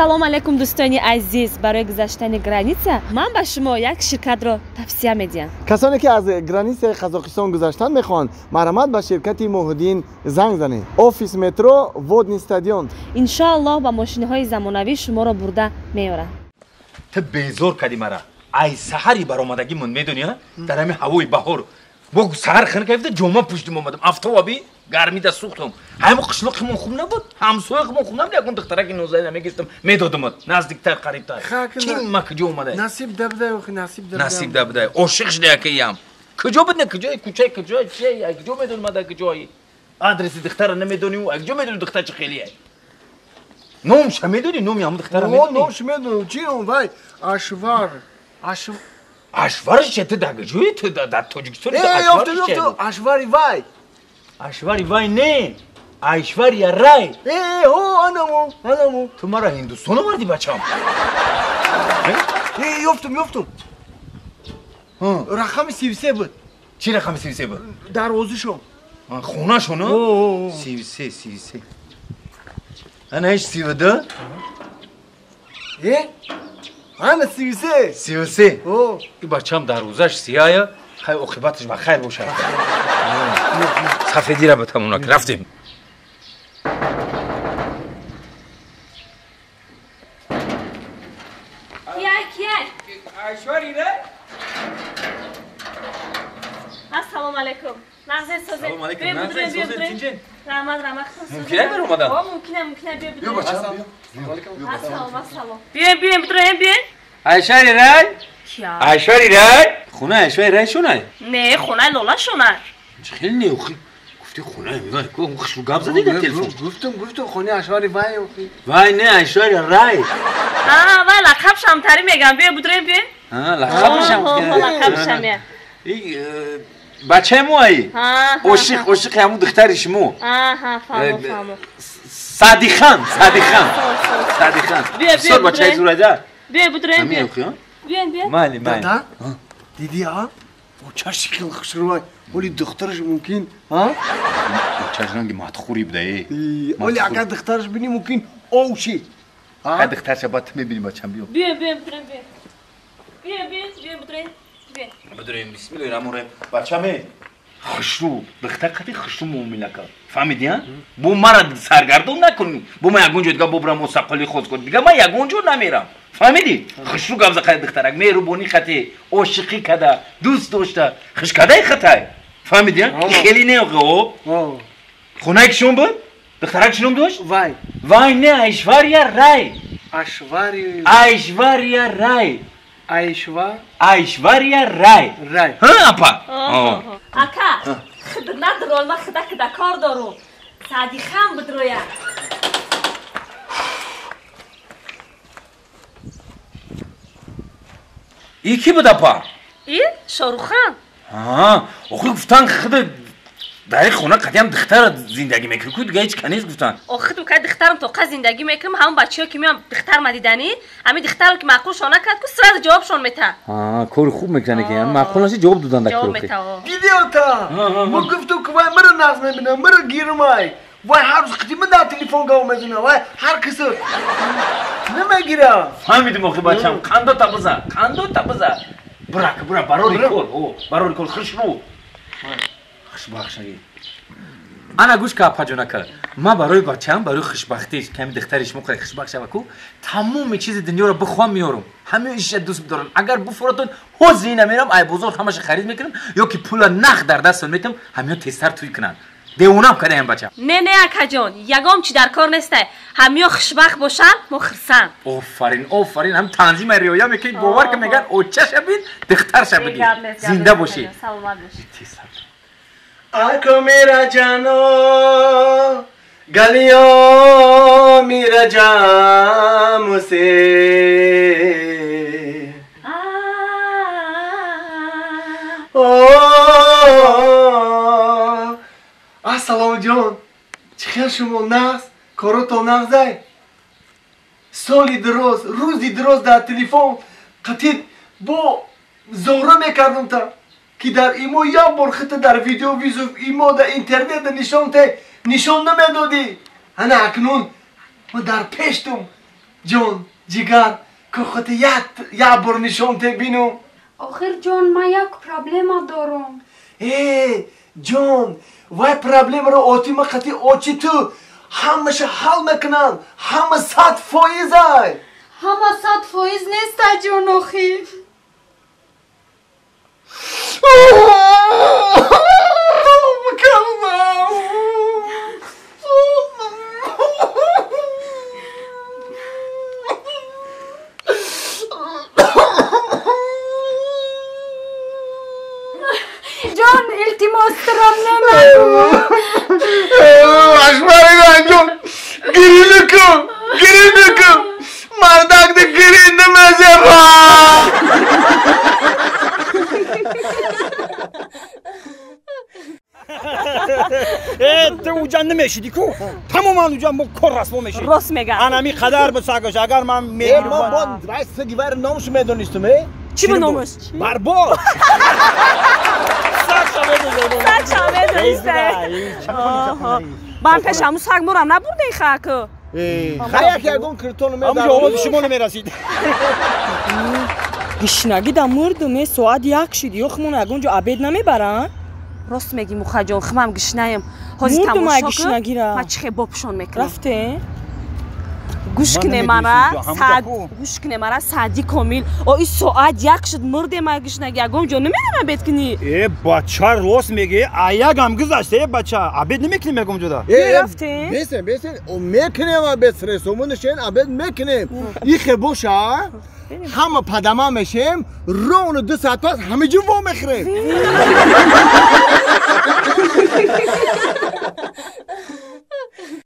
Ассалому алайкум, дӯстони азиз. Барои гузаштани граница ман ба шумо як ширкатро тавсия медиҳам. Касоне ки аз границаи Қазоқистон гузаштан мехоҳанд, марҳамат ба ширкати Муҳиддин занг занед. Офис метро Водный стадион. Иншоаллоҳ ба мошиниҳои замонавӣ шуморо бурда меорад. Ту безор кардӣ мара. Ай саҳари баромадагимон медонӣ, дар ҳамин ҳавои баҳор бо саҳар хин кардӣ, ҷома пӯшидим омадам. Афтоби гармида сӯхтам. Ҳамин қишлоқимон хуб набуд, ҳамсояқимон хуб набуд, ягон духтараки нозанина мегирифтам, медодамат наздиктар, қарибтар. Чи ма куҷо омадай? Насиб дабдай, охи насиб дабдай. Насиб дабдай. Ошиқ шуда якиям. Куҷо буд, на куҷои кӯчаи куҷои чи? Куҷо медонӣ ма дар куҷои? Адреси духтара намедонӣ, куҷо медонӣ духтар чи хелие? Номша медонӣ? Номи ҳамон духтара медонӣ? Номш медонам. Чи ном вай? Ашвар. Ашвар. Ашвариш че ту дар куҷои? Ту дар Тоҷикистон Ашвариш че? Ашвари вай. Ашвари вай не. Айшвария Рай. Э, ҳо, анамо, анамо. Ту мара Ҳиндустон овардӣ, бачам. Э, ёфтум, ёфтум. Рақами 33 буд. Чи рақами 33 буд? Дарвозашон. Хонашон? 33, 33. Ана ҳеч 32? Э? Ана 33. 33. И бачам дарвозаш сияя, хай оқибаташ ба хайр бошад. Сафедира ба тамонак рафтем. Кияй, кияй? Айшвари Рай? Ассалому алайкум. Нағзед созед. Салом алайкум. Нағзед созед, тинҷен? Раҳмат, раҳмат. Мумкин баромадан? О, мумкин, мумкин, биё Биё бачам, биё. Ассалом, ассалом. Биёем, биёем, бидроем, биёем. Айшвари Рай? Кия? Айшвари Рай? Хонаи Айшвари Рай шонай? Не, хонаи Лола шонай. Хеле не, охи. Гуфти хонаи вай, ку хушру гап задӣ дар телефон. Гуфтум, гуфтум, хонаи Айшвари вай, охи. Вай не, Айшвари Рай. А, вай лақабшам тари мегам. Биё, бидроем, биёем. А, лақабшам. Лақабшам я. Бачаи мо ай. Ошиқ, ошиқи ҳамун духтари шумо. Аҳа, фаҳмо, фаҳмо. Садихан, Садихан. Садихан. Бисёр бачаи зурайда. Биё, бидроем, биё. Биёем, биёем. Майли, майли. Дада, дидӣ, а? Очаш хел хушрӯй. Оли духтараш мумкин, а? Очаш ранги матхури буда, э. Оли агар духтараш бинӣ мумкин овши. А духтарша баъд ту мебинӣ, бачам, биё. Биё, биё, бидроем, биё. Биё, биё, биё, бидроем. Биё. Бидроем, бисмиллоҳи раҳмони раҳим. Бачам, э. Хушрӯ, духтар қати хушрӯ муомила кард. Фаҳмидӣ, а? Бо мара саргардон накунӣ. Бо ман ягон ҷо дига бобрам осаққоли хоз кун. Дига ман ягон ҷо намерам. Фаҳмидӣ? Хушрӯ гап за духтарак, меҳрубонӣ хати, ошиқӣ када, дӯст дошта, хушкадаи хатай. Фаҳмидӣ, а? Хеле не, о. Хонаи кишон буд? Духтарак чӣ ном дошт? Вай. Вай не, Айшвария Рай. Ашвари. Айшвария Рай. Айшва. Айшвария Рай. Рай. Ҳа, апа. Ака, худ надрол, ма худа куда кор дорум. Садихан бидроя. И ки буд, апа? И Шорухан. А, охи гуфтан худ дар хона қадиам духтара зиндагӣ мекунӣ, ку дига ҳеч каниз гуфтан. Охи ту кай духтарам тоқа зиндагӣ мекунам, ҳамон бачаҳо ки меоям духтар ма диданӣ, ҳамин духтаро ки маъқулшон накард, ку сразу ҷавобшон мета. А, кори хуб мекунанд ки, маъқул наши ҷавоб додан дар Ҷавоб кори. мета. Дидиота. Мо гуфтум ки вай мара нағз мебинам, мара гирмай. Вай ҳар рӯз қити дар телефон гав мезанам, вай ҳар касо намегира. Фаҳмидим, охи бачам, қандо табиза, қандо табиза. Бура, бура, барори кор, о, барори кор, хушрӯ. Хушбахт шавӣ. Ана гӯш ка, апаҷонака. Ман барои бачаам, барои хушбахтиш, ками духтари шумо қадар хушбахт шава ку, тамоми чизи дунёро бихоҳам меорам. Ҳамаи иша дӯст бидорам. Агар буфуратон, ҳозир ина мерам, ай бозор ҳамаша харид мекунам, ё ки пула нақд дар дастон метам, ҳамиё тезтар тӯй кунанд. Девонаам кадаям бачам. Не, не, акаҷон, ягон чи дар кор нестай. Ҳамиё хушбахт бошанд, мо хурсанд. Офарин, офарин, ҳам танзима риоя мекунед, бовар ки мегӯянд очаша бин, духтарша бигир. Зинда бошӣ. Саломат бошӣ. आंखों मेरा जानो गलियों मेरा जाम से ओ ассалому ҷон, чӣ хел шумо нағз, коротон нағзай? Соли дароз, рӯзи дароз дар телефон қатид бо зора мекардам та ки дар имо як бор хита дар видео визу имо дар интернет нишон те нишон намедодӣ. Ана акнун ма дар пештум. Ҷон, ҷигар, кохоти як бор нишон те бинум. Охир ҷон, ман як проблема дорам. Э, ҷон, вай проблемаро отима қати очи ту ҳамаша ҳал мекунанд. Ҳама 100% ай. Ҳама 100% неста ҷон охир. Ҷон, илтимос турам нагӯ. Ашмаридан ҷон, гиринукум, гиринукум. Мардакни гирин nimazeba. Э, ту уҷа намешиди ку? Тамоман уҷа мо кор расво мешид. Рост мегӯям. Анами қадар бисагаш, агар ман мегирам. Раис гивар номаш медонистум, э? Чӣ бу номаш? Барбод. Саг шаведониста. Ман пеш ҳамун саг морам набурден хак. Хаяк ягон киртон ҳамуҷо овози шумо намерасид. Гишнагӣ да мурдум, э, соат як шид, ё хумон ягон ҷо обед намебаранд? Рост мегӣ, Мухаҷон, хумам гишнаем. Ҳозир Мурдум ай тамошо кун. гишнагира. Ман чӣ хел бопушон мекунам. Рафте? Гӯш Ман кне намедонистам мара, ҷо, ҳамуҷа саад ку? Гӯш кне мара, Саъди Комил. О, и соат як шуд, мурдем ай гишнагӣ, ягон ҷо намедонам обед кунӣ. Э, бача, рост мегӣ, аягам гузашта, э, бача, обед намекунем ягон ҷода. Мерафтем? Бесен, бесен, мекунем обед, сресому нишен, обед мекунем. Ихе боша, ҳама падама мешем, ровно 2 соат пас ҳама ҷо во мехӯрем.